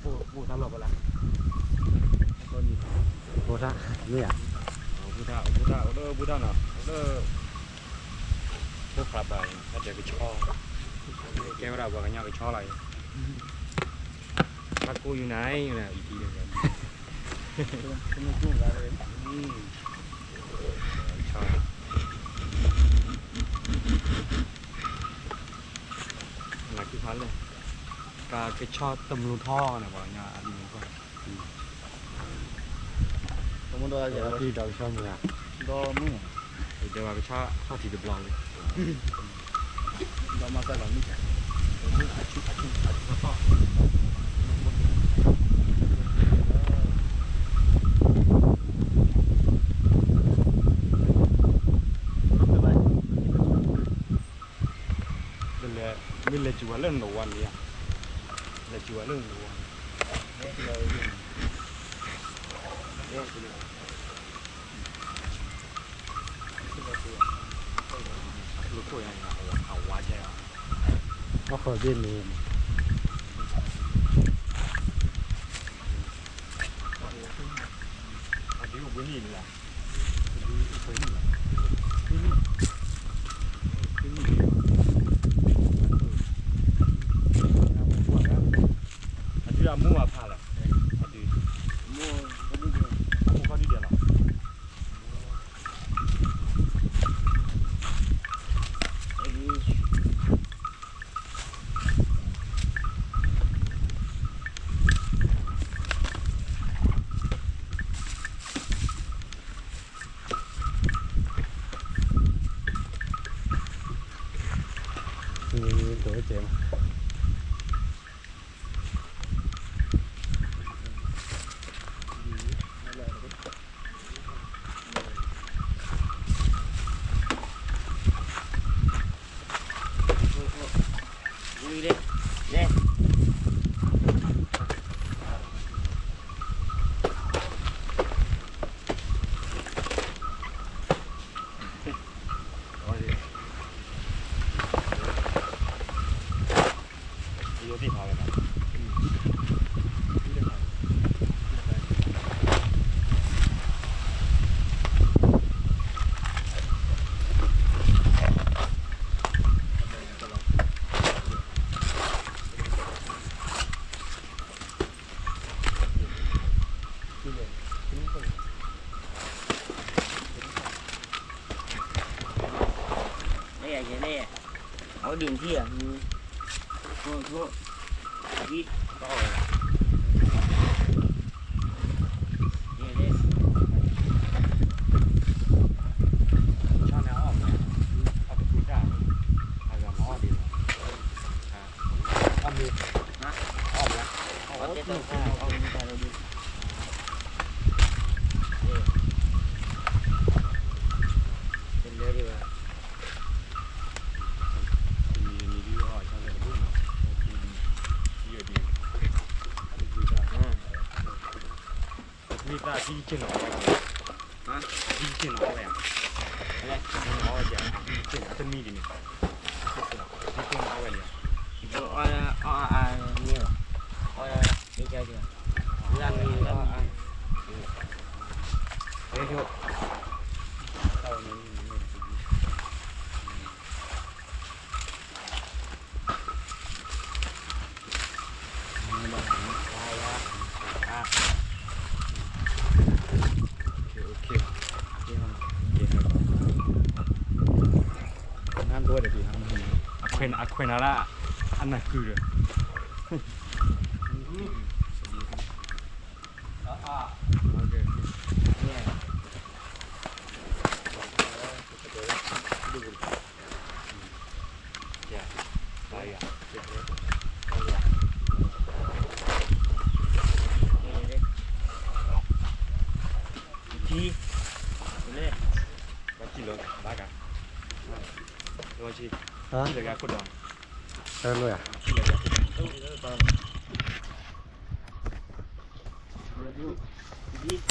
အိၣ်တၢ်လီၢ်ဖဲလဲၣ်, အိၣ်တၢ်, မ့ၢ်ဧါ, အိၣ်တၢ်, အိၣ်တၢ်, အိၣ်လၢ အိၣ်တၢ်နီၤ, အိၣ်လၢ ဖိခွါပၢ်အံၤ တၢ်ဒဲးကဆီ, ကဲဝဲဒၣ်ပှၤကညီကဆီလီၤအံၤ, တၢ်ကိၢ်ယူၤနၤအံၤ, ကဆီ, နၤခံခါလၢ ကဆီတမူထီန့ၣ် ပှၤကညီအမူထီ, တမူထီ, ဒီးကဆီမုၢ်ဧါ, ဒီးမုၢ်, ဒီးကဆီထီၣ်ထံတဘျီလံ, ဒီးမၤစၢ်လီၤမုၢ်, မုၢ်အဆူၣ်အဆူၣ်အဆူၣ်ထီၣ်ထီၣ် တလဲၤ, မ့ၢ်လဲၤစံးဝဲလၢနဝါန့ၣ်ဧါ, လဲၤစံးဝဲလၢနဝါန့ၣ်, အဝါကဲ, အဃိဒ်န့ၣ် အဒုးအိၣ်ဘှံးနံၣ်လံ, အဒုးအိၣ်ဘှံးနံၣ်လံ, ခွံနံၣ်, ခွံနံၣ်လံ, အဒုးအမိၢ်အဖါလီၤ, အဒုး, အမိၢ်ခီဒုဒဲးလီၤ. မ့ၢ်သးဒ်ယက့ၤနီၤအီၣ်ဝဲ, ဒ်ယက့ၤနီၤအီၣ်ဝဲ, အတမံၤဒ်န့ၣ်, ဒ်က့ၤနီၤအီၣ်ဝဲန့ၣ်, အီၣ်အါမ့ၢ်ဘၣ်, အီၣ်အါ, လၢမ့ၢ်အီၣ်အါ, အခွဲးနၤလၢ အနၢ်ကုၢ်ဒီး ဘၣ်ကါ,